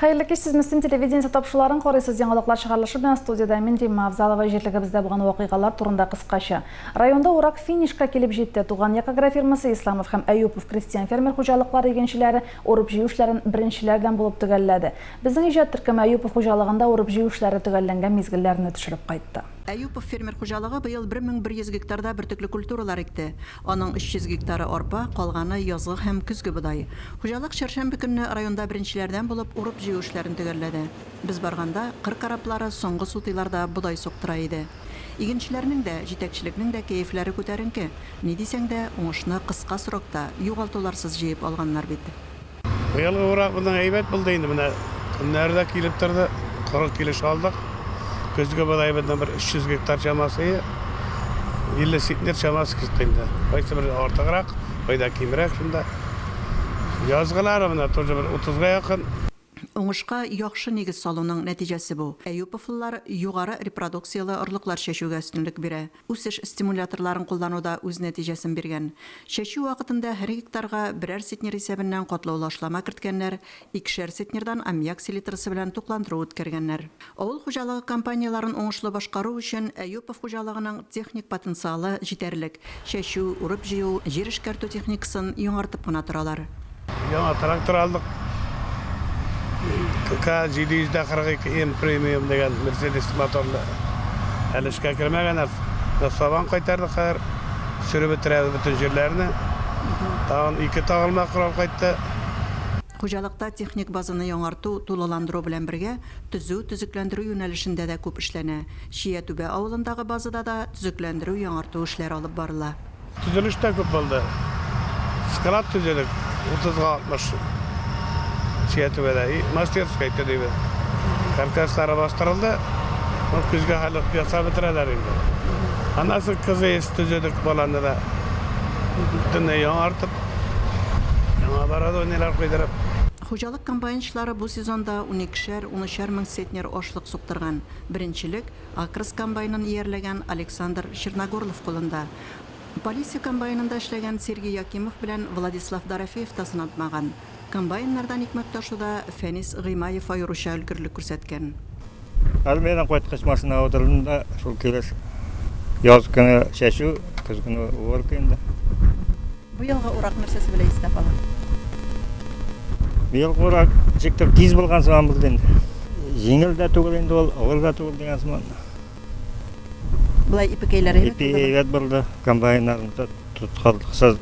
Хәерле кич, сез Мөслим телевидениесе тапшыруларын карыйсыз. Яңалыклар чыгарылышы белән студиядә мин Римма Авзалова. Җирлегебездә булган вакыйгалар турында кыскача. Районда урак финишка килеп җитте. Туган як агрофирмасы, Исламов һәм Әюпов крестьян-фермер хуҗалыклары игенчеләре урып-җыю эшләрен беренчеләрдән булып төгәлләде. Безнең иҗат төркеме Әюпов хуҗалыгында урып-җыю эшләре төгәлләнгән мизгелләрне төшереп кайтты. Әюпов фермер хуҗалыгы быел 1100 гектарда бөртекле культуралар икте. Аның 300 гектары арпа, калганы, язгы һәм көзге бодай. Хуҗалык чәршәмбе көнне районда беренчеләрдән булып урып-җыю эшләрен төгәлләде. Без барганда, кыр кораблары соңгы сутыйларда бодай суктыра иде. Игенчеләрнең дә, җитәкчелекнең дә кәефләре күтәренке. Ни дисәң дә, уңышны кыска срокта, югалтуларсыз җыеп алганнар бит. Быелгы урак безнең әйбәт булды инде, менә көннәре дә килеп торды, коры килеш алдык. Көзге бодай безнең бер 300 гектар чамасы, 50 центнер чамасы китте инде. Кайсы бер артыграк, кайда кимрәк шунда. Язгылары менә тоже бер 30-га якын. Уңышка яхшы нигез салуның нәтиҗәсе бу. Әюповлылар югары репродукцияле орлыклар чәчүгә өстенлек бирә. Үсеш стимуляторларын куллану да үз нәтиҗәсен биргән. Чәчү вакытында һәр гектарга берәр центнер исәбеннән катлаулы ашлама керткәннәр, икешәр центнердан аммиак селитрасы белән тукландыру үткәргәннәр. Авыл хуҗалыгы компанияләрен уңышлы башкару өчен Әюпов хуҗалыгының техник потенциалы җитәрлек, чәчү, урып-җыю, җир эшкәртү техникасын яңартып кына торалар. Яңа трактор алдык. К 742 М премиум дигән Мерседес моторлы. Әле эшкә кермәгән, әле сабан кайтардык хәзер. Сөреп бетерәбез бөтен җирләрне. Тагын ике тагылма корал кайтты. Хуҗалыкта техник базаны яңарту, тулыландыру белән бергә, төзү, төзекләндерү юнәлешендә дә күп эшләнә. Чия-Түбә авылындагы базада да төзекләндерү-яңарту эшләре алып барыла. Төзелеш тә күп булды. Склад төзедек, 30-га 60 Чия-Түбәдә. И мастерская төзибез. Каркаслары бастырылды. Ну, көзгә хәле ясап бетерәләр инде. Аннан соң КЗС төзедек баланы да. Бөтенләй яңартып, яңа оборудованиеләр куйдырып. Хуҗалык комбайнчылары бу сезонда уникешәр, унөчәр мең центнер ашлык суктырган. Беренчелек, Акрос комбайнын иярләгән Александр Черногорлов кулында. Полесье комбайнында эшләгән Сергей Якимов белән Владислав Дорофеев та сынатмаган. Комбайннардан икмәк ташуда Фәнис Гыймаев аеруча өлгерлек күрсәткән. Армиядән кайткач машинага утырдым да, шул килеш яз көне чәчү, көз көне уборка инде. Быелгы урак нәрсәсе белән истә кала? Быелгы урак ничектер тиз булган сыман булды инде. Җиңел дә түгел инде ул, авыр да түгел дигән сыман. Болай ипекәйләр әйбәт Ипи әйбәт булды. Комбайннарны тоткарлыксыз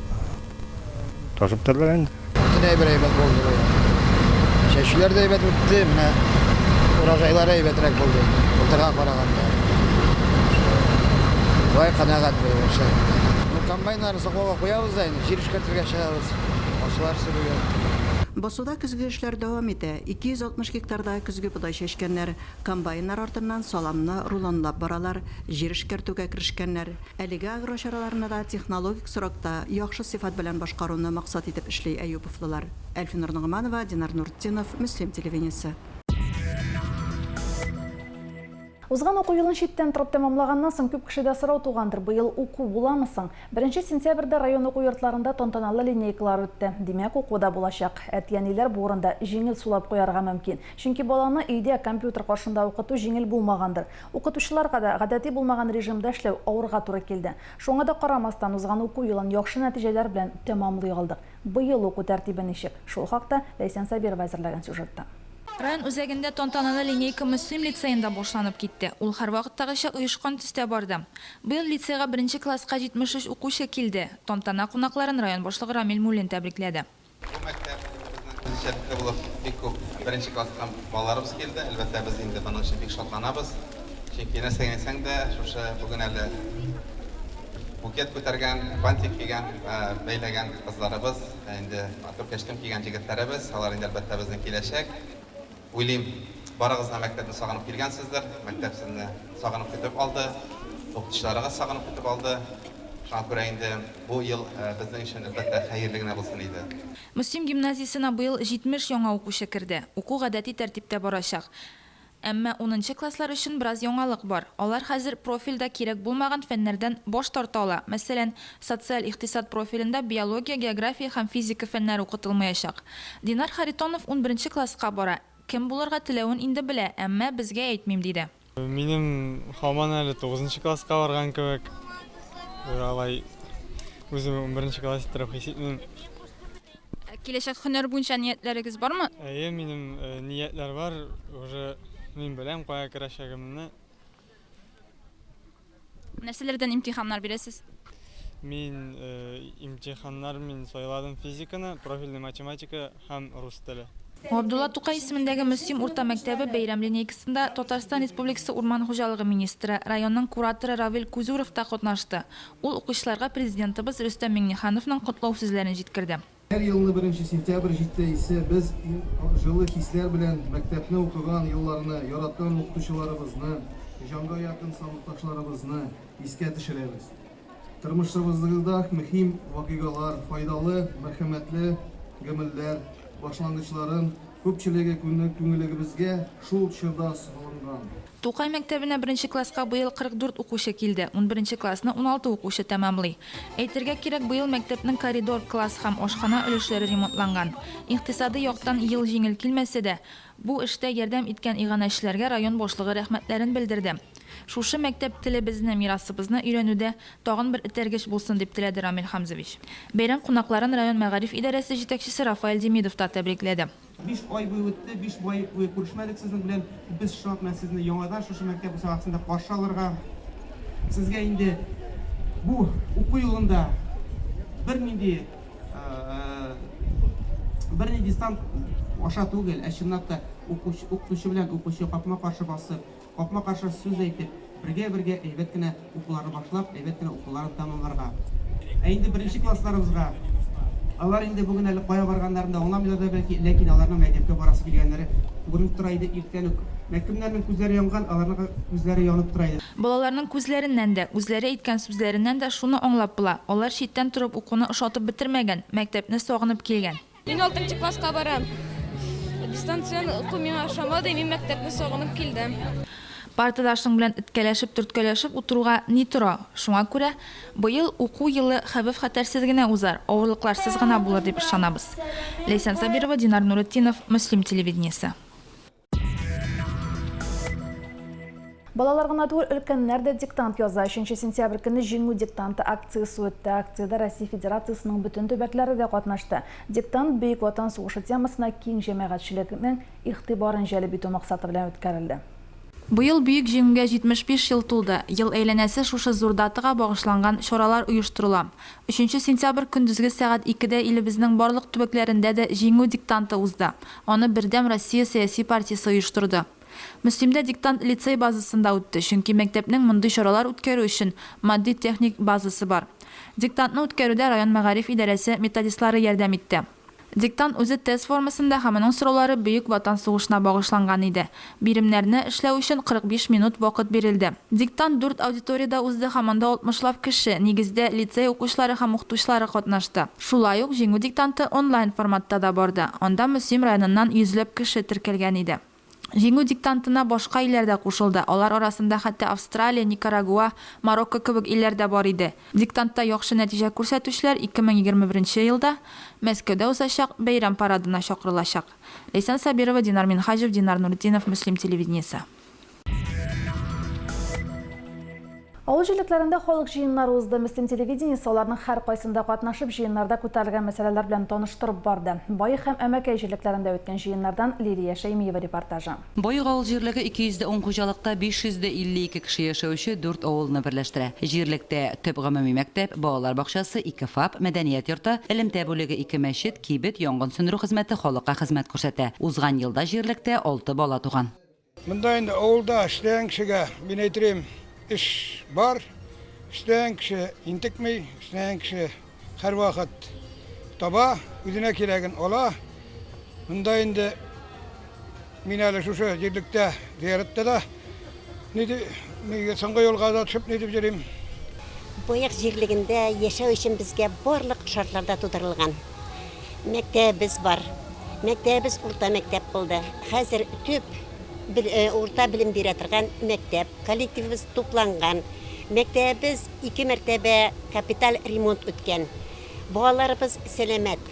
ташып тордылар инде. Бөтен әйбер әйбәт булды быел. Чәчүләр дә әйбәт үтте, менә урожайлары әйбәтрәк булды инде, былтырга караганда. Шулай канәгать быел эшләр. Ну, комбайннарны саклауга куябыз да инде, җир эшкәртергә чыгабыз, басулар сөрергә. Басуда көзге эшләр дәвам итә. 260 гектарда көзге бодай чәчкәннәр. Комбайннар артыннан саламны рулонлап баралар, җир эшкәртүгә керешкәннәр. Әлеге агрочараларны да технологик срокта, яхшы сыйфат белән башкаруны максат итеп эшли әюповлылар. Әлфинур Ногманова, Динар Нуртдинов, Мөслим телевидениесе. Узган уку елын читтән торып тәмамлаганнан соң күп кешедә сорау тугандыр, быел уку буламы соң? Беренче сентябрьдә район уку йортларында тантаналы линейкалар үтте. Димәк, уку да булачак. Әти-әниләр бу урында җиңел сулап куярга мөмкин. Чөнки баланы өйдә, компьютер каршында укыту җиңел булмагандыр. Укытучыларга да гадәти булмаган режимда эшләү авырга туры килде. Шуңа да карамастан, узган уку елын яхшы нәтиҗәләр белән тәмамлый алдык. Быел уку тәртибе ничек? Шул хакта Ләйсән Сабирова әзерләгән сюжетта. Район үзәгендә тантаналы линейка Мөслим лицеенда башланып китте. Ул һәрвакыттагыча оешкан төстә барды. Быел лицейга беренче класска 73 укучы килде. Тантана кунакларын район башлыгы Рамил Муллин тәбрикләде. Бу мәктәп безнең үзенчәлекле булып, бик күп беренче класстан балаларыбыз килде. Әлбәттә, без инде моның өчен бик шатланабыз. Чөнки нәрсә генә әйтсәң дә, шушы бүген әле букет күтәргән, бантик кигән, бәйләгән кызларыбыз, инде матур костюм кигән җегетләребез, алар инде, әлбәттә, безнең киләчәк. Уйлыйм, барыгыз да мәктәпне сагынып килгәнсездер. Мәктәп сезне сагынып көтеп алды, укытучыларыгыз сагынып көтеп алды. Шуңа күрә инде бу ел безнең өчен, әлбәттә, хәерле генә булсын иде. Мөслим гимназиясенә быел 70 яңа укучы керде. Уку гадәти тәртиптә барачак. Әмма унынчы класслар өчен бераз яңалык бар. Алар хәзер профильдә кирәк булмаган фәннәрдән баш тарта ала. Мәсәлән, социаль-икътисад профилендә биология, география һәм физика фәннәре укытылмаячак. Динар Харитонов унберенче класска бара. Кем булырга теләвен инде белә, әмма безгә әйтмим, диде. Минем һаман әле тугызынчы класска барган кебек, бер алай үземне унберенче класс иттереп хис итмим. Ә киләчәк һөнәр буенча ниятләрегез бармы? Әйе, минем ниятләр бар, уже мин беләм кая керәчәгемне. Нәрсәләрдән имтиханнар бирәсез? Мин имтиханнар мин сайладым физиканы, профильный математика һәм рус теле. Габдулла Тукай исемендәге Мөслим урта мәктәбе бәйрәм линейкасында Татарстан Республикасы урман хуҗалыгы министры, районның кураторы Равил Кузюров та катнашты. Ул укучыларга Президентыбыз Рөстәм Миңнехановның котлау сүзләрен җиткерде. Һәр елны беренче сентябрь җитте исә без иң җылы хисләр белән мәктәпне укыган елларны, яраткан укытучыларыбызны, җанга якын сабакташларыбызны искә төшерәбез. Тормышыбыздагы мөһим вакыйгалар, файдалы, мәрхәмәтле гамәлләр башлангычларын күпчелеге күңелегебезгә шул чорда салынган. Тукай мәктәбенә беренче класска быел 44 укучы килде, унберенче классны 16 укучы тәмамлый. Әйтергә кирәк, быел мәктәпнең коридор, класс һәм ашханә өлешләре ремонтланган. Икътисадый яктан ел җиңел килмәсә дә, бу эштә ярдәм иткән иганәчеләргә район башлыгы рәхмәтләрен белдерде. Шушы мәктәп телебезне, мирасыбызны өйрәнүдә тагын бер этәргеч булсын, дип теләде Рамил Хәмзович. Бәйрәм кунакларын район мәгариф идарәсе җитәкчесе Рафаэль Демидов та тәбрикләде. Биш ай буе үтте, биш ай буе күрешмәдек сезнең белән. Без шат менә сезне яңадан шушы мәктәп бусагасында каршы алырга. Сезгә инде бу уку елында бернинди бернинди дистант аша түгел, ә чынлап та укучы, укытучы белән укучы капма-каршы басып, Капма-каршы сүз әйтеп, бергә-бергә әйбәт кенә укуларны башлап, әйбәт кенә укуларын тәмамларга. Ә инде беренче классларыбызга, алар инде бүген әле кая барганнарын да аңламыйлар да бәлки, ләкин аларның мәктәпкә барасы килгәннәре күренеп тора иде иртән үк. Менә кемнәрнең күзләре янган, аларның күзләре янып тора иде. Балаларның күзләреннән дә, үзләре әйткән сүзләреннән дә шуны аңлап була, алар читтән торып укуны ошатып бетермәгән, мәктәпне сагынып килгән. Мин алтынчы класска барам. Дистанцион уку миңа ошамады, мин мәктәпне сагынып килдем. Партадашың белән эткәләшеп-төрткәләшеп утыруга ни тора? Шуңа күрә, быел уку елы хәвеф-хәтәрсез генә узар, авырлыкларсыз гына булыр дип ышанабыз. Ләйсән Сабирова, Динар Нуретдинов, Мөслим телевидениесе. Балалар гына түгел, өлкәннәр дә диктант яза. Өченче сентябрь көнне Җиңү диктанты акциясе үтте. Акциядә Россия Федерациясенең бөтен төбәкләре дә катнашты. Диктант Бөек Ватан сугышы темасына киң җәмәгатьчелекнең игътибарын җәлеп итү максаты белән үткәрелде. Быел Бөек Җиңүгә 75 ел тулды. Ел әйләнәсе шушы зур датага багышланган чаралар оештырыла. Өченче сентябрь көндезге сәгать икедә илебезнең барлык төбәкләрендә дә Җиңү диктанты узды. Аны Бердәм Россия сәяси партиясе оештырды. Мөслимдә диктант лицей базасында үтте, чөнки мәктәпнең мондый чаралар үткәрү өчен матди-техник базасы бар. Диктантны үткәрүдә район мәгариф идарәсе методистлары ярдәм итте. Диктант үзе тест формасында һәм аның сораулары Бөек Ватан сугышына багышланган иде. Биремнәрне эшләү өчен 45 минут вакыт бирелде. Диктант дүрт аудиториядә узды һәм анда алтмышлап кеше, нигездә, лицей укучылары һәм укытучылары катнашты. Шулай ук Җиңү диктанты онлайн форматта да барды, анда Мөслим районыннан йөзләп кеше теркәлгән иде. Җиңү диктантына башка илләр дә кушылды, алар арасында хәтта Австралия, Никарагуа, Марокко кебек илләр дә бар иде. Диктантта яхшы нәтиҗә күрсәтүчеләр 2021 нче елда Мәскәүдә узачак бәйрәм парадына чакырылачак. Ләйсән Сабирова, Динар Минһаҗев, Динар Нуретдинов, Мөслим телевидениесе. Авыл җирлекләрендә халык җыеннары узды. Мөслим телевидениесе аларның һәркайсында катнашып, җыеннарда күтәрелгән мәсьәләләр белән таныштырып барды. Баек һәм Әмәкәй җирлекләрендә үткән җыеннардан Лилия Шәймиева репортажы. Баек авыл җирлеге 210 хуҗалыкта 552 кеше яшәүче дүрт авылны берләштерә. Җирлектә төп гомуми мәктәп, балалар бакчасы, ике ФАП, мәдәният йорты, элемтә бүлеге, ике мәчет, кибет, янгын сүндерү хезмәте халыкка хезмәт күрсәтә. Узган елда җирлектә алты бала туган. Монда инде авылда эшләгән кешегә, мин әйтерем, эш бар. Эшләгән кеше интекми, эшләгән кеше һәрвакыт таба, үзенә кирәген ала. Монда инде мин әле шушы җирлектә зиярәттә дә ни ди, соңгы юлга да төшеп ни дип йөрим. Баек җирлегендә яшәү өчен безгә барлык шартлар да тудырылган. Мәктәбебез бар. Мәктәбебез урта мәктәп булды. Хәзер төп урта белем бирә торган мәктәп. Коллективыбыз тупланган. Мәктәбебез ике мәртәбә капиталь ремонт үткән. Балаларыбыз сәламәт.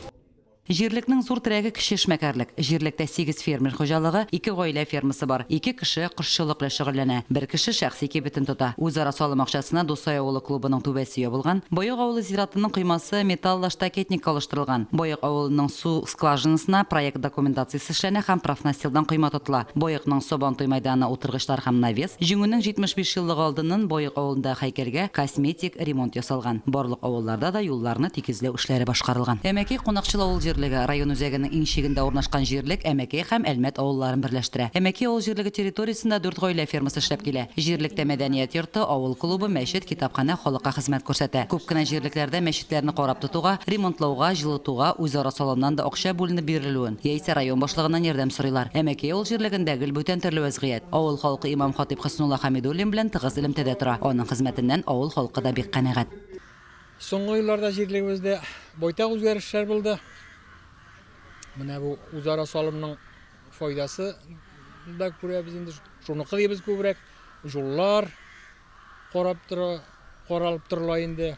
Җирлекнең зур терәге кече эшмәкәрлек. Җирлектә сигез фермер хуҗалыгы, ике гаилә фермасы бар, ике кеше кошчылык белән шөгыльләнә, бер кеше шәхси кибетен тота. Үзара салым акчасына Дусай авылы клубының түбәсе ябылган, Баек авылы зиратының коймасы металлоштакетникка алыштырылган, Баек авылының су скважинасына проект документациясе эшләнә һәм профнастилдан койма тотыла, Баекның Сабантуй мәйданына утыргычлар һәм навес, Җиңүнең 75 еллыгы алдыннан Баек авылындагы һәйкәлгә косметик ремонт ясалган. Барлык авылларда да юлларны тигезләү эшләре башкарылган. Әмәкәй кунакчыл авыл җирлеге, район үзәгенең иң чигендә урнашкан җирлек Әмәкәй һәм Әлмәт авылларын берләштерә. Әмәкәй авыл җирлеге территориясендә дүрт гаилә фермасы эшләп килә. Җирлектә мәдәният йорты, авыл клубы, мәчет, китапханә халыкка хезмәт күрсәтә. Күп кенә җирлекләрдә мәчетләрне карап тотуга, ремонтлауга, җылытуга үзара салымнан да акча бүленеп бирелүен, яисә район башлыгыннан ярдәм сорыйлар. Әмәкәй авыл җирлегендә гел бүтән төрле вәзгыять. Авыл халкы имам-хатыйб Хөснулла Хәмидуллин белән тыгыз элемтәдә тора. Аның хезмәтеннән авыл халкы да бик канәгать. Соңгы елларда җирлегебездә байтак үзгәрешләр булды. Менә бу үзара салымның файдасы да күрәбез инде. Шуныкы дибез күбрәк. Юллар карап тора, каралып торыла инде.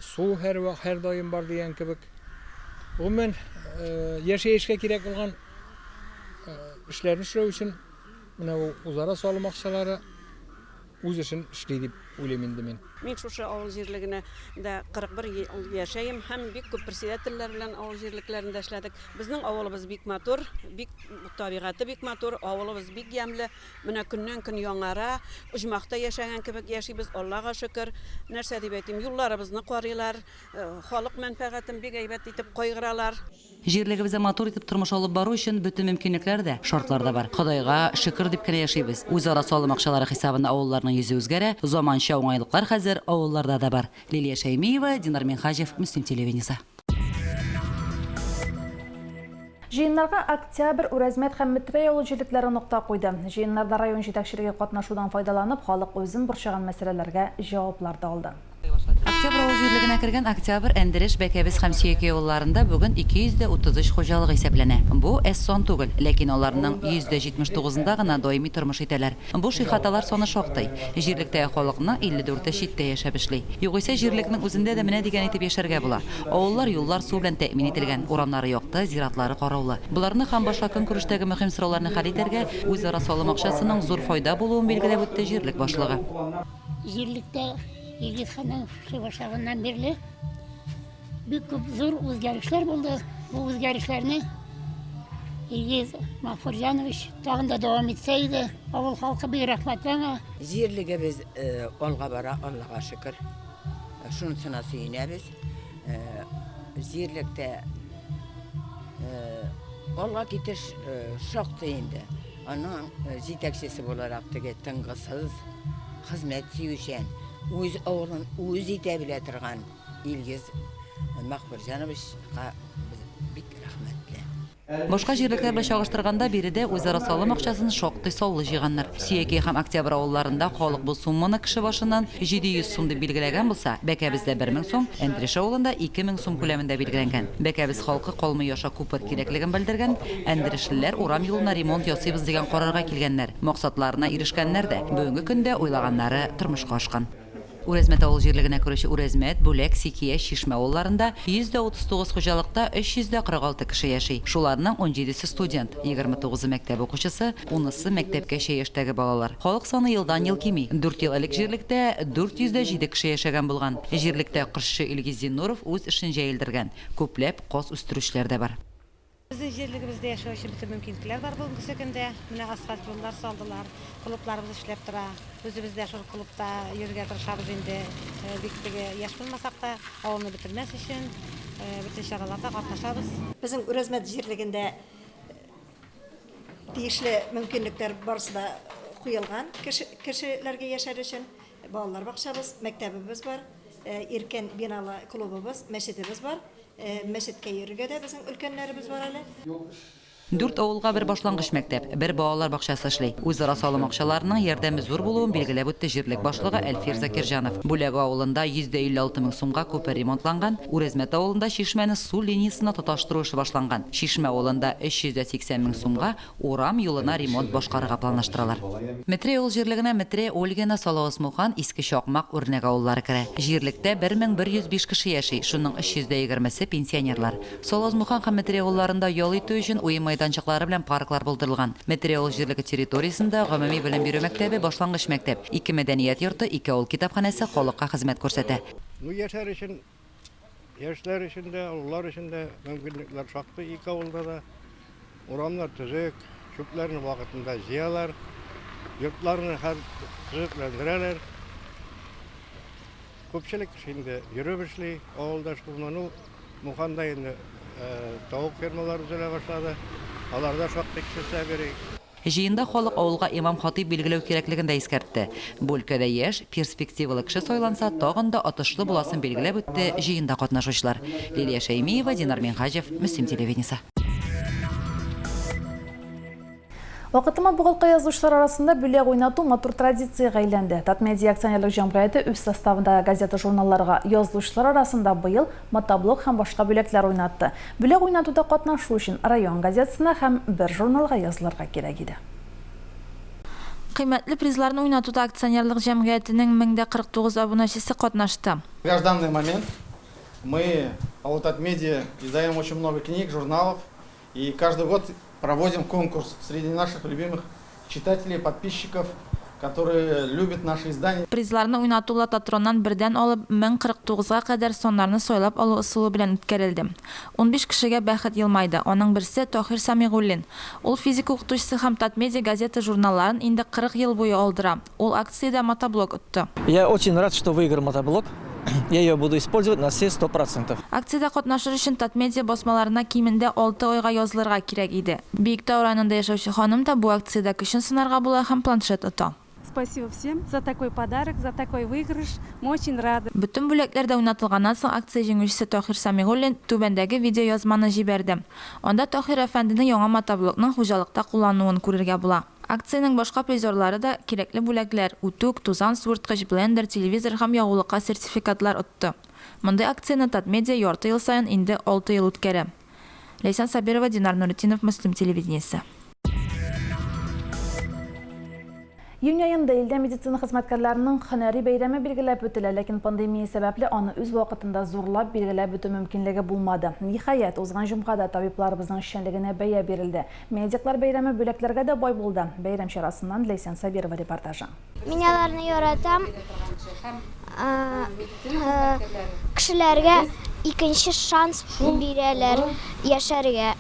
Су һәр һәр даим бар дигән кебек. Гомумән, э, яшәешкә кирәк булган э, эшләрне эшләү өчен менә бу үзара салым акчалары үз эшен эшли дип уйлыйм инде мин. Мин шушы авыл җирлегенә дә 41 ел яшәем һәм бик күп председательләр белән авыл җирлекләрендә эшләдек. Безнең авылыбыз бик матур, бик табигате бик матур, авылыбыз бик ямьле. Менә көннән-көн яңара, оҗмахта яшәгән кебек яшибез, Аллага шөкер. Нәрсә дип әйтим, юлларыбызны карыйлар, халык мәнфәгатен бик әйбәт итеп кайгыралар. Җирлегебездә матур итеп тормыш алып бару өчен бөтен мөмкинлекләр дә, шартлар да бар. Ходайга шөкер дип кенә яшибез. Үзара салым акчалары хисабына авылларның йөзе үзгәрә, заманча уңайлыклар хәзер авылларда да бар. Лилия Шәймиева, Динар Минһаҗев, Мөслим телевидениесе. Җыеннарга Октябрь, Үрәзмәт һәм Метрәй авыл җирлекләре нокта куйды. Җыеннарда район җитәкчелеге катнашудан файдаланып, халык үзен борчыган мәсьәләләргә җаваплар да алды. Октябрь авыл җирлегенә кергән Октябрь, Әндереш, Бәкәбез һәм Сөякәй авылларында бүген 233 хуҗалык исәпләнә. Бу, әз сан түгел, ләкин аларның 179-ында гына даими тормыш итәләр. Буш ихаталар саны шактый. Җирлектәге халыкның 54-е читтә яшәп эшли. Югыйсә, җирлекнең үзендә дә менә дигән итеп яшәргә була. Авыллар юллар, су белән тәэмин ителгән, урамнары якты, зиратлары караулы. Боларны һәм башка көнкүрештәге мөһим сорауларны хәл итәргә үзара салым акчасының зур файда булуын билгеләп үтте җирлек башлыгы. Җирлектә Илгиз Ханнанов эшли башлаганнан бирле бик күп зур үзгәрешләр булды. Бу үзгәрешләрне Илгиз Мәгъфурҗанович тагын да дәвам итсә иде. Авыл халкы бик рәхмәтле аңа. Җирлегебез алга бара, Аллага шөкер. Шунысына сөенәбез. Җирлектә алга китеш шактый инде. Аның җитәкчесе буларак теге тынгысыз, хезмәт сөючән, үз авылын үз итә белә торган Илгиз Мәгъфүрҗановичка без бик рәхмәтле. Башка җирлекләр белән чагыштырганда, биредә үзара салым акчасын шактый саллы җыйганнар. Сөякәй һәм Октябрь авылларында халык бу сумманы кеше башыннан 700 сум дип билгеләгән булса, Бәкәбездә 1000 сум, Әндреш авылында 2000 сум күләмендә билгеләнгән. Бәкәбез халкы калмый аша күпер кирәклеген белдергән, Әндерешлеләр урам юлына ремонт ясыйбыз дигән карарга килгәннәр. Максатларына ирешкәннәр дә. Бүгенге көндә уйлаганнары тормышка ашкан. Үрәзмәт авыл җирлегенә керүче Үрәзмәт, Бүләк, Сикия, Чишмә авылларында 139 хуҗалыкта 346 кеше яши. Шуларның унҗидесе студент, 29-ы мәктәп укучысы, унысы мәктәпкәчә яшьтәге балалар. Халык саны елдан-ел кими. Дүрт ел элек җирлектә 407 кеше яшәгән булган. Җирлектә кошчы Илгиз Зиннуров үз эшен җәелдергән. Күпләп каз үстерүчеләр дә бар. Безнең җирлегебездә яшәү өчен бөтен мөмкинлекләр бар бүгенгесе көндә. Менә асфальт юллар салдылар, клубларыбыз эшләп тора. Үзебез дә шул клубта йөрергә тырышабыз инде. Бик теге яшь булмасак та, авылны бетермәс өчен бөтен чараларда катнашабыз. Безнең Үрәзмәт җирлегендә тиешле мөмкинлекләр барысы да куелган кешеләргә яшәр өчен. Балалар бакчабыз, мәктәбебез бар, иркен биналы клубыбыз, мәчетебез бар. Мәчеткә йөрергә дә безнең өлкәннәребез бар әле. Юл Дүрт авылга бер башлангыч мәктәп, бер балалар бакчасы эшли. Үзара салым акчаларының ярдәме зур булуын билгеләп үтте җирлек башлыгы Әлфир Закирҗанов. Бүләк авылында 156 мең сумга күпер ремонтланган, Үрәзмәт авылында чишмәне су линиясенә тоташтыру эше башланган. Чишмә авылында 380 мең сумга урам юлына ремонт башкарырга планлаштыралар. Метрәй авыл җирлегенә Метрәй, Ольгино, Салавыз-Мухан, Иске Чакмак, Үрнәк авыллары керә. Җирлектә 1105 кеше яши, шуның 320 се пенсионерлар. Салавыз-Мухан һәм Метрәй авылларында ял итү өчен уен майданчыклары белән парклар булдырылган. Метрәй авыл җирлеге территориясендә гомуми белем бирү мәктәбе, башлангыч мәктәп, ике мәдәният йорты, ике авыл китапханәсе халыкка хезмәт күрсәтә. Ну, яшәр өчен, яшьләр өчен дә, олылар өчен дә мөмкинлекләр шактый ике авылда да. Урамнар төзек, чүпләрне вакытында җыялар, йортларны һәр төзекләндерәләр. Күпчелек кеше инде йөреп эшли, авылда шул. Ну, Муханда инде тавык фермалары төзелә башлады. Аларда шактый кеше эшләп йөри. Җыенда халык авылга имам-хатыйб билгеләү кирәклеген дә искәртте. Бу өлкәдә яшь, перспективалы кеше сайланса, тагын да отышлы буласын билгеләп үтте җыенда катнашучылар. Лилия Шәймиева, Динар Минһаҗев, Мөслим телевидениесе. Вакытлы матбугатка язучылар арасында бүләк уйнату матур традициягә әйләнде. Татмедиа акционерлык җәмгыяте үз составындагы газета-журналларга язылучылар арасында быел мотоблок һәм башка бүләкләр уйнатты. Бүләк уйнатуда катнашу өчен район газетасына һәм бер журналга язылырга кирәк иде. Кыйммәтле призларны уйнатуда акционерлык җәмгыятенең 1049 абунәчесе катнашты. В данный момент мы, АО Татмедиа, издаем очень много книг, журналов. И каждый год проводим конкурс среди наших любимых читателей, подписчиков, которые любят наши издания. Призларны уйнату лототроннан бердән алып 1049 га кадәр саннарны сайлап алу ысулы белән үткәрелде. 15 кешегә бәхет елмайды. Аның берсе, Таһир Самигуллин. Ул физика укытучысы һәм Татмедиа газета-журналларын инде 40 ел буе алдыра. Ул акциядә мотоблок отты. Я очень рад, что выиграл мотоблок. Я ее буду использовать на все 100%. Акциядә катнашыр өчен Татмедиа басмаларына кимендә алты айга язылырга кирәк иде. Биектау районында яшәүче ханым да бу акциядә көчен сынарга була һәм планшет ота. Спасибо всем за такой подарок, за такой выигрыш. Мы очень рады. Бөтен бүләкләр дә уйнатылганнан соң акция җиңүчесе Таһир Самигуллин түбәндәге видеоязманы җибәрде. Анда Таһир әфәнденең яңа мотоблокның хуҗалыкта куллануын күрергә була. Акциянең башка призерлары да кирәкле бүләкләр, үтүк, тузан суырткыч, блендер, телевизор һәм ягулыкка сертификатлар отты. Мондый акцияне Татмедиа ярты ел саен инде алты ел үткәрә. Ләйсән Сабирова, Динар Нуретдинов, Мөслим телевидениесе. Июнь аенда илдә медицина хезмәткәрләренең һөнәри бәйрәме билгеләп үтелә, ләкин пандемия сәбәпле аны үз вакытында зурлап билгеләп үтү мөмкинлеге булмады. Ниһаять, узган җомгада табибларыбызның эшчәнлегенә бәя бирелде. Медиклар бәйрәме бүләкләргә дә бай булды. Бәйрәм чарасыннан Ләйсән Сабирова репортажы. Мин аларны яратам. Кешеләргә икенче шанс бирәләр яшәргә.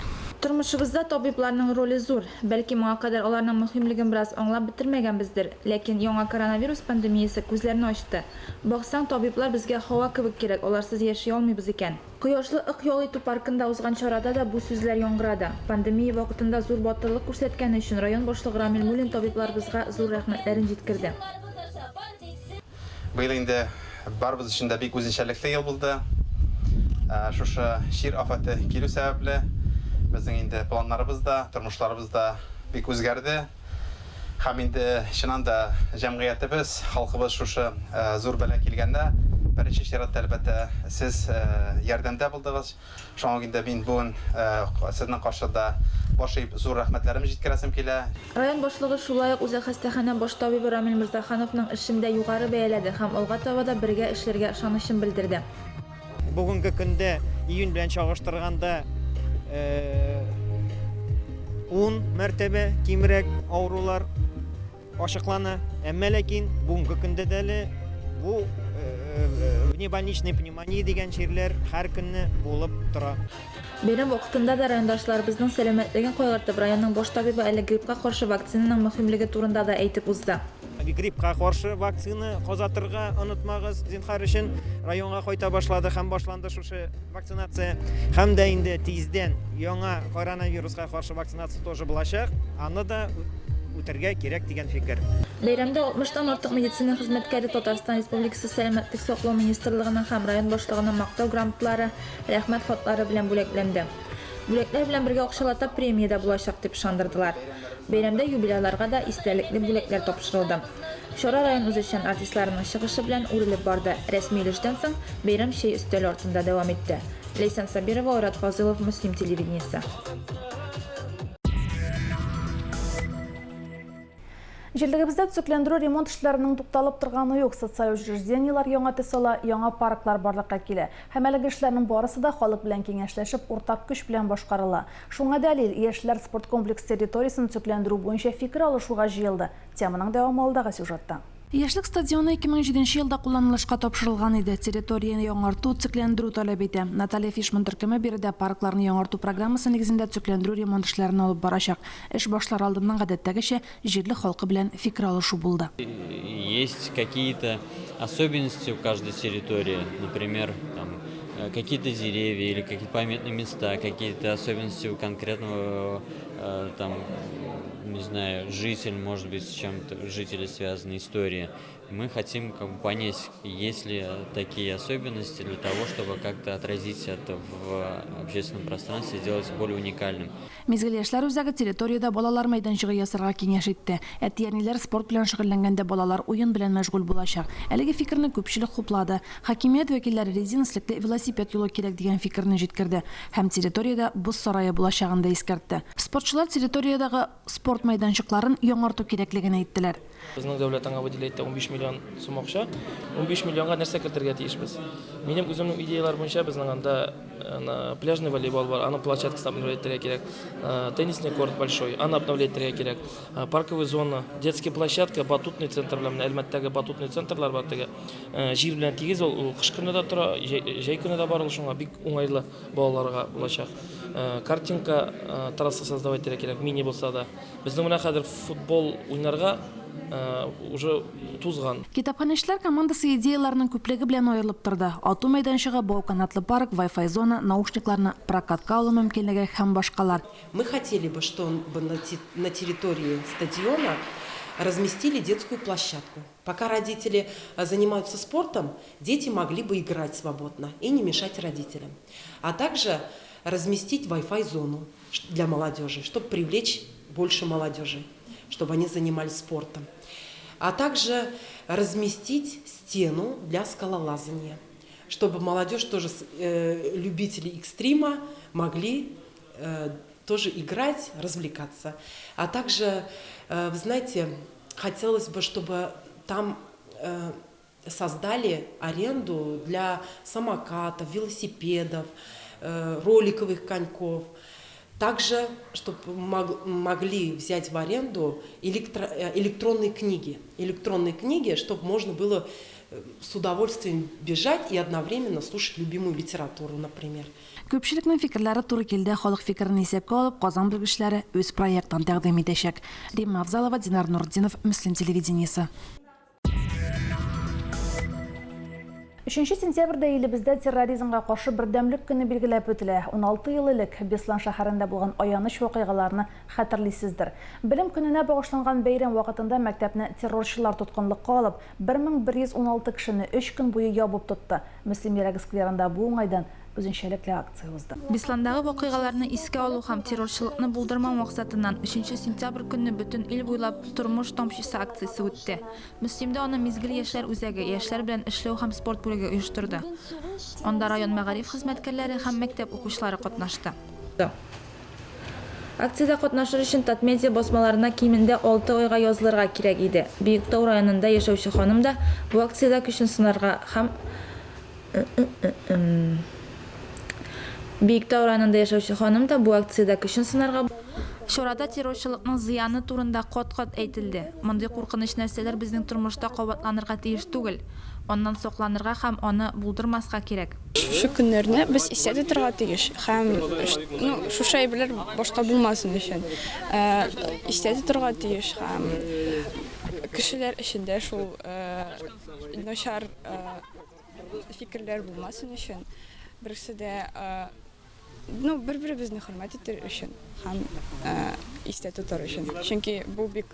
Тормышыбызда табибларның роле зур. Бәлки моңа кадәр аларның мөһимлеген бераз аңлап бетермәгәнбездер, ләкин яңа коронавирус пандемиясе күзләрне ачты. Баксаң, табиблар безгә һава кебек кирәк, аларсыз яши алмыйбыз икән. Кояшлы Ык ял итү паркында узган чарада да бу сүзләр яңгырады. Пандемия вакытында зур батырлык күрсәткәне өчен район башлыгы Рамил Муллин табибларыбызга зур рәхмәтләрен җиткерде. Быел инде барыбыз өчен дә бик үзенчәлекле ел булды. Шушы чир афәте килү сәбәпле, безнең инде планнарыбыз да, тормышларыбыз да бик үзгәрде. Һәм инде чыннан да җәмгыятебез, халкыбыз шушы зур бәла килгәндә, беренче чиратта, әлбәттә, сез ярдәмдә булдыгыз. Шуңа инде мин бүген сезнең каршыда баш иеп зур рәхмәтләремне җиткерәсем килә. Район башлыгы шулай ук үзәк хастаханә баш табибы Рамил Мирзахановның эшен дә югары бәяләде һәм алга таба да бергә эшләргә ышанычын белдерде. Бүгенге көндә июнь белән чагыштырганда 10 мәртәбә кимрәк авырулар ачыклана. Әмма ләкин бүгенге көндә дә әле бу внебольничный пневмония дигән чирләр һәр көнне булып тора. Бәйрәм вакытында да райондашларыбызның сәламәтлеген кайгыртып, районның баш табибы әле гриппка каршы вакцинаның мөһимлеге турында да әйтеп узды. Гриппка каршы вакцина казатырга онытмагыз, зинһар өчен. Районга кайта башлады һәм башланды шушы вакцинация. Һәм дә инде тиздән яңа коронавируска каршы вакцинация тоже булачак. Аны да үтәргә кирәк дигән фикер. Бәйрәмдә 60 тан артык медицина хезмәткәре Татарстан Республикасы Сәламәтлек саклау министрлыгының һәм район башлыгының Мактау грамоталары, Рәхмәт хатлары белән бүләкләнде. Бүләкләр белән бергә акчалата премия дә булачак, дип ышандырдылар. Бәйрәмдә юбилярларга да истәлекле бүләкләр тапшырылды. Чара район үзешчән артистларының чыгышы белән үрелеп барды. Рәсми өлештән соң, бәйрәм чәй өстәле артында дәвам итте. Ләйсән Сабирова, Айрат Фазылов, Мөслим телевидениесе. Җирлегебездә төзекләндерү-ремонт эшләренең тукталып торганы юк. Социаль учреждениеләр яңа төс ала, яңа парклар барлыкка килә. Һәм әлеге эшләрнең барысы да халык белән киңәшләшеп, уртак көч белән башкарыла. Шуңа дәлил, яшьләр спорткомплекс территориясен төзекләндерү буенча фикер алышуга җыелды. Теманың дәвамы алдагы сюжетта. Яшьлек стадионы 2007 елда кулланылышка тапшырылган иде. Территорияне яңарту, төзекләндерү таләп итә. Наталья Фишман төркеме биредә паркларны яңарту программасы нигезендә төзекләндерү-ремонт эшләрен алып барачак. Эш башлар алдыннан, гадәттәгечә, җирлек халкы белән фикер алышу булды. Есть какие-то особенности у каждой территории, например, там, э, какие-то деревья или какие-то памятные места, какие-то особенности у конкретного, э, там, не знаю, житель, может быть, с чем-то жители связаны, история. Мы хотим как бы понять, есть ли такие особенности для того, чтобы как-то отразить это в общественном пространстве, сделать более уникальным. Мизгел яшьләр үзәге территориядә балалар мәйданчыгы ясарга киңәш итте. Әти-әниләр спорт белән шөгыльләнгәндә балалар уен белән мәшгуль булачак. Әлеге фикерне күпчелек хуплады. Хакимият вәкилләре резин өслекле велосипед юлы кирәк дигән фикерне җиткерде һәм территориядә боз сарае булачагын да искәртте. Спортчылар территориядәге спорт мәйданчыкларын яңарту кирәклеген әйттеләр. Безнең дәүләт аңа выделяет итә 15 миллион сум акча. 15 миллионга нәрсә кертергә тиешбез? Минем үземнең идеяләр буенча безнең анда пляжный волейбол бар, аның площадкасын обновлять итәргә кирәк. Теннисный корт большой, аны обновлять итәргә кирәк. Парковый зона, детский площадка, батутный центр белән менә Әлмәттәге батутный центрлар бар теге. Җир белән тигез ул, ул кыш көне дә тора, җәй көне дә бар ул, шуңа бик уңайлы балаларга булачак. Картинка трасса создавать итәргә кирәк, мини булса да. Безнең менә хәзер футбол уйнарга уже тузган. Китапханәчеләр командасы идеяләрнең күплеге белән аерылып торды, ату мәйданчыгы, бау канатлы парк, Wi-Fi зона, наушникларны прокатка алу мөмкинлеге һәм башкалар. Мы хотели бы, чтобы на территории стадиона разместили детскую площадку. Пока родители занимаются спортом, дети могли бы играть свободно и не мешать родителям. А также разместить Wi-Fi зону для молодежи, чтобы привлечь больше молодежи, чтобы они занимались спортом. А также разместить стену для скалолазания, чтобы молодежь тоже, э, любители экстрима, могли э, тоже играть, развлекаться. А также, э, вы знаете, хотелось бы, чтобы там создали аренду для самокатов, велосипедов, роликовых коньков. Также, чтобы могли взять в аренду электро, электронные книги. Электронные книги, чтобы можно было с удовольствием бежать и одновременно слушать любимую литературу, например. Күпчелекнең фикерләре туры килде. Халык фикерен исәпкә алып, Казан белгечләре үз проектын тәкъдим итәчәк. Римма Авзалова, Динар Нуртдинов, Мөслим телевидениесе. Өченче сентябрьдә илебездә терроризмга каршы бердәмлек көне билгеләп үтелә. 16 ел элек Беслан шәһәрендә булган аяныч вакыйгаларны хәтерлисездер. Белем көненә багышланган бәйрәм вакытында мәктәпне террорчылар тоткынлыкка алып, 1116 кешене өч көн буе ябып тотты. Мөслим йөрәге скверында бу уңайдан үзенчәлекле акция узды. Бесландагы вакыйгаларны искә алу һәм террорчылыкны булдырмау максатыннан, өченче сентябрь көнне бөтен ил буйлап Тормыш тамчысы акциясе үтте. Мөслимдә аны Мизгел яшьләр үзәге, яшьләр белән эшләү һәм спорт бүлеге оештырды. Анда район мәгариф хезмәткәрләре һәм мәктәп укучылары катнашты. Акциядә катнашыр өчен Татмедиа басмаларына кимендә алты айга язылырга кирәк иде. Биектау районында яшәүче ханым да бу акциядә көчен сынарга һәм Биектау районында яшәүче ханым да бу акциядә көчен сынарга Чарада террорчылыкның зыяны турында кат-кат әйтелде. Мондый куркыныч нәрсәләр безнең тормышта кабатланырга тиеш түгел. Аннан сакланырга һәм аны булдырмаска кирәк. Шушы көннәрне без истә тотарга тиеш һәм ну, шушы әйберләр башка булмасын өчен истә тотарга тиеш һәм кешеләр эчендә шул начар фикерләр булмасын өчен берсе дә ну, бер-беребезне хөрмәт итер өчен һәм истә тотар өчен. Чөнки бу бик.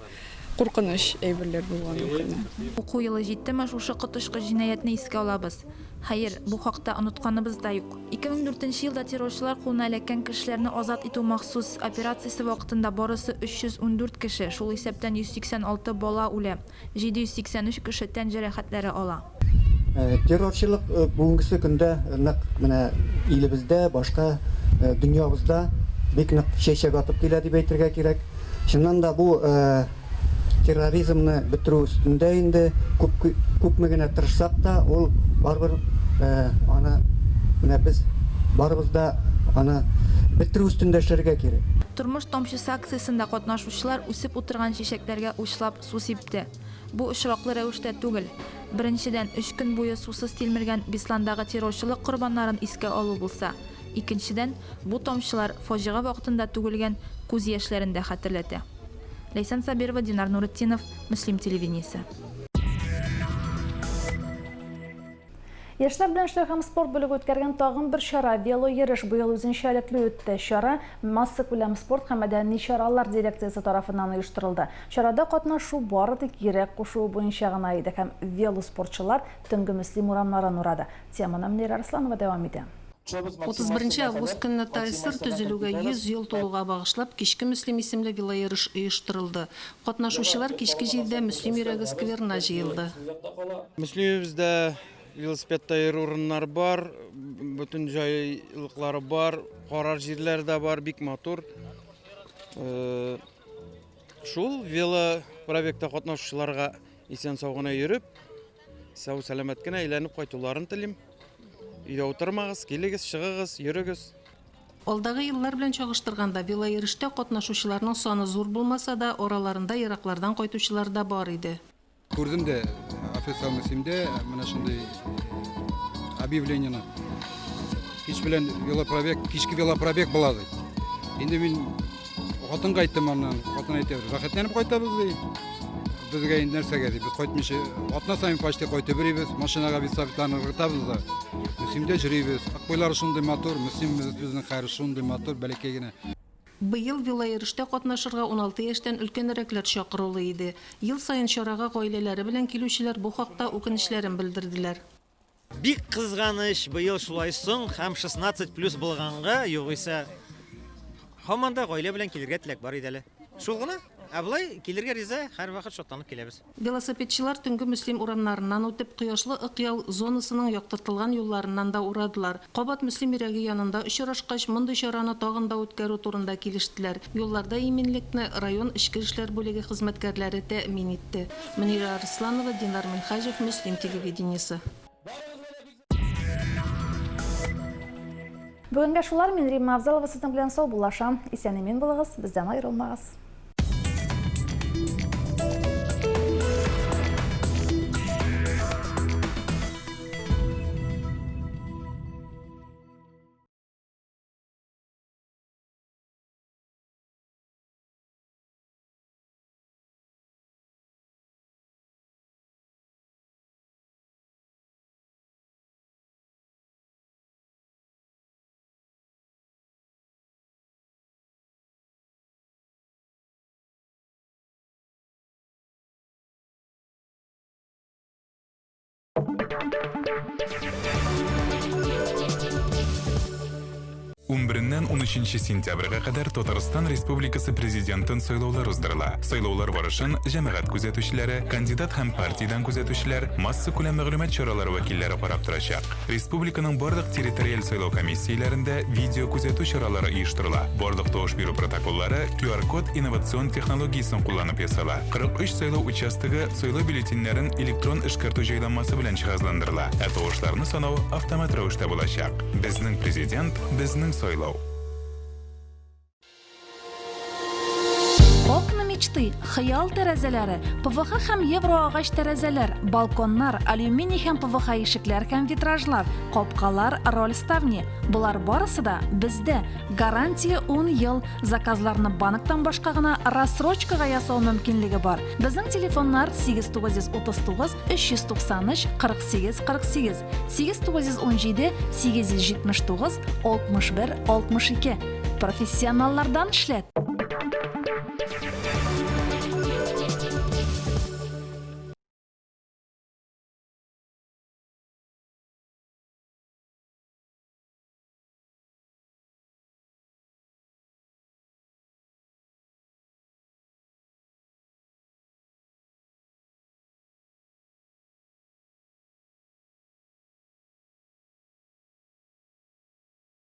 Куркыныч әйберләр булган ул көнне. Уку елы җиттеме, шушы коточкыч җинаятьне искә алабыз. Хәер, бу хакта онытканыбыз да юк. 2004 нче елда террорчылар кулына эләккән кешеләрне азат итү махсус операциясе вакытында барысы 314 кеше, шул исәптән 186 бала үлә, 783 кеше тән җәрәхәтләре ала. Террорчылык бүгенгесе көндә нык менә илебездә, башка дөньябызда бик нык чәчәк атып килә дип әйтергә кирәк. Чыннан да бу терроризмны бетерү өстендә инде күп күпме генә тырышсак та, ул барыбер аны менә без барыбыз да аны бетерү өстендә эшләргә кирәк. Тормыш тамчысы акциясендә катнашучылар үсеп утырган чәчәкләргә учлап су сипте. Бу очраклы рәвештә түгел. Беренчедән, өч көн буе сусыз тилмергән Бесландагы террорчылык корбаннарын искә алу булса, икенчедән, бу тамчылар фаҗига вакытында түгелгән күз яшьләрен дә хәтерләтә. Ләйсән Сабирова, Динар Нуретдинов, Мөслим телевидениесе. Яшьләр белән эшләү һәм спорт бүлеге үткәргән тагын бер чара, велойөреш быел үзенчәлекле үтте. Чара Массакүләм спорт һәм мәдәни чаралар дирекциясе тарафыннан оештырылды. Чарада катнашу бары тик йөрәк кушуы буенча гына иде һәм велоспортчылар төнге Мөслим урамнарын урады. Теманы Мөнирә Арсланова дәвам итә. 31 нче август көнне ТАССР төзелүгә 100 ел тулуга багышлап Кичке Мөслим исемле велойөреш оештырылды. Катнашучылар кичке җидедә Мөслим йөрәге скверына җыелды. Мөслимебездә велосипедта йөрү урыннары бар, бөтен җайлыклары бар, карар җирләре дә бар, бик матур. Шул велопробегта катнашучыларга исән-сау гына йөреп, Сау-сәламәт кенә әйләнеп кайтуларын телим. Өйдә утырмагыз, килегез, чыгыгыз, йөрегез. Алдагы еллар белән чагыштырганда, велойөрештә катнашучыларның саны зур булмаса да, араларында ераклардан кайтучылар да бар иде. Күрдем дә официальный СИМдә менә шундый объявлениене. Кич белән велопробег, кичке велопробег була ди. Инде мин Хатынга әйттем аннан, хатын әйтә, рәхәтләнеп кайтабыз ди. Безгә инде нәрсәгә ди, без кайтмыйча, атна саен почти кайтып йөрибез, машинага велосипедларны ыргытабыз да. Мөслимдә йөрибез. Акбайлары шундый матур, Мөслимебез безнең хәер шундый матур, бәләкәй генә. Быел велойөрештә катнашырга 16 яшьтән өлкәнрәкләр чакырулы иде. Ел саен чарага гаиләләре белән килүчеләр бу хакта үкенечләрен белдерделәр. Бик кызганыч, быел шулай соң һәм 16 плюс булганга, югыйсә, һаман да гаилә белән килергә теләк бар иде әле. Шул гына. Ә болай килергә риза, һәрвакыт шатланып киләбез. Велосипедчылар төнге Мөслим урамнарыннан үтеп, Кояшлы Ык ял зонасының яктыртылган юлларыннан да урадылар. Кабат Мөслим йөрәге янында очрашкач, мондый чараны тагын да үткәрү турында килештеләр. Юлларда иминлекне район эчке эшләр бүлеге хезмәткәрләре тәэмин итте. Мөнирә Арсланова, Динар Минһаҗев, Мөслим телевидениесе. Бүгенгә шулар, мин Римма Авзалова сезнең белән саубуллашам. Исән-имин булыгыз, бездән аерылмагыз. Унбереннән унөченче сентябрьгә кадәр Татарстан Республикасы Президентын сайлаулар уздырыла. Сайлаулар барышын җәмәгать күзәтүчеләре, кандидат һәм партиядән күзәтүчеләр, массакүләм мәгълүмат чаралары вәкилләре карап торачак. Республиканың барлык территориаль сайлау комиссияләрендә видеокүзәтү чаралары оештырыла. Барлык тавыш бирү протоколлары QR-код инновацион технологиясен кулланып ясала. 43 сайлау участогы сайлау бюллетеньнәрен электрон эшкәртү җайланмасы белән җиһазландырыла, ә тавышларны санау автомат рәвештә булачак. Безнең Президент, безнең сайлау. Окна мечты, хыял тәрәзәләре, ПВХ һәм евроагач тәрәзәләр, балконнар, алюминий һәм ПВХ ишекләр һәм витражлар, капкалар, роль ставни. Болар барысы да бездә. Гарантия 10 ел. Заказларны банктан башка гына рассрочкага ясау мөмкинлеге бар. Безнең телефоннар 8939 393 48 48. 8917 879 61 62. Профессионаллардан эшләт!